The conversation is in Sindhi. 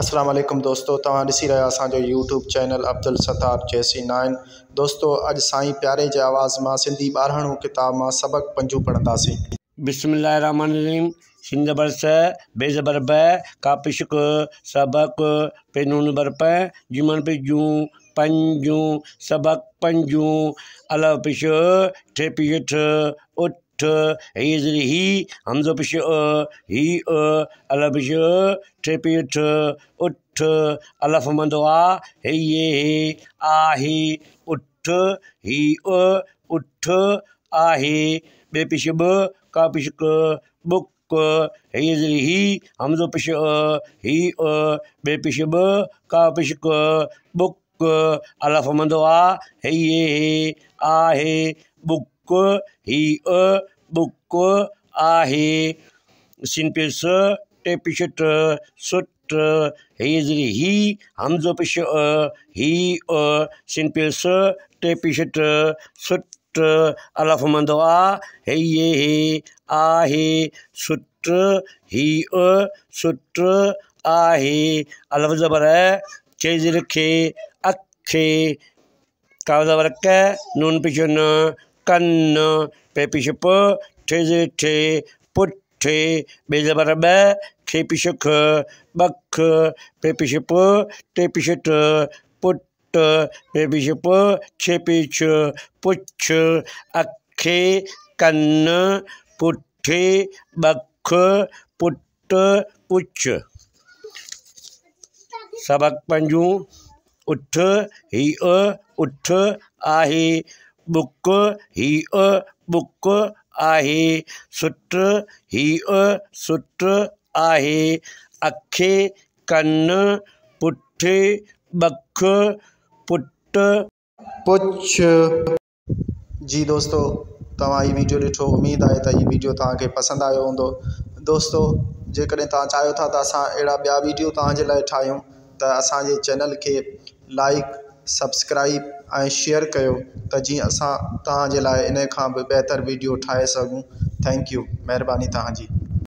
اسلام عليڪم دوستو توهان ڏسي رهيا اسان جو YouTube channel Abdul Sattar J C nine دوستو اڄ سائين پياري جي آواز مان سنڌي ٻاراڻو ڪتاب مان سبق پنجون پڙهنداسين. بسم الله الرحمٰن الرحيم سين زبر س بي زبر ب ڪاف پيش ڪ سبق پي نون زبر پ جيم پيش جون پنجون سبق پنجون الف پيش ا ٺ پيش ٺ اٺ هي زير هي همزو پيش ا هي ا الف پيش ا ٺ پيش ٺ اٺ الف مندو آ هي ي هي آهي اٺ هي ا اٺ آهي ٻ پيش ٻ ڪ پيش ڪ ٻڪ هي زير هي همزو پيش ا هي ا ٻ پيش ٻ ڪ پيش ڪ ٻڪ الف مندو آ هي ي هي آهي ٻڪ هي ا ٻڪ آهي سين پيش س ٽ پيش ٽ سٽ هي زير هي همزو پيش ا هي ا سين پيش س ٽ پيش ٽ سٽ الف مندو آ هي ي هي آهي سٽ هي ا سٽ آهي الف زبر ا ک زير کي اکي ڪاف زبر ڪ نون پيش ن ڪن پ پيش پ ٺ زير ٺي پٺي ٻ زبر ٻ کي پيشک ٻک پ پيش پ ٽ پيش ٽ پٽ پ پيش پ ڇ پيش ڇ پڇ اکي ڪن پٺي ٻک پٽ پڇ. سبق پنجون، اٺ هي ا اٺ آهي، ٻڪ هي ا ٻڪ آهي، سٽ هي ا سٽ آهي، اکي ڪن پٺي ٻک پٽ پڇ. جي دوستو توهان هي ويڊيو ڏٺو اميد آهي ته هي ويڊيو توهان کي پسند آيو هوندو دوستو جيڪڏهن توهان چاهيو ٿا ته اسان اهڙا ٻيا ويڊيو توهان جي لاء ٺاهيون ته اسان جي چينل کي لائڪ سبسڪرائب ۽ شيئر ڪيو ته جيئن اسان توهان جي لاء ان کان به بهتر ويڊيو ٺاهي سگهون thank you مهرباني توهان جي.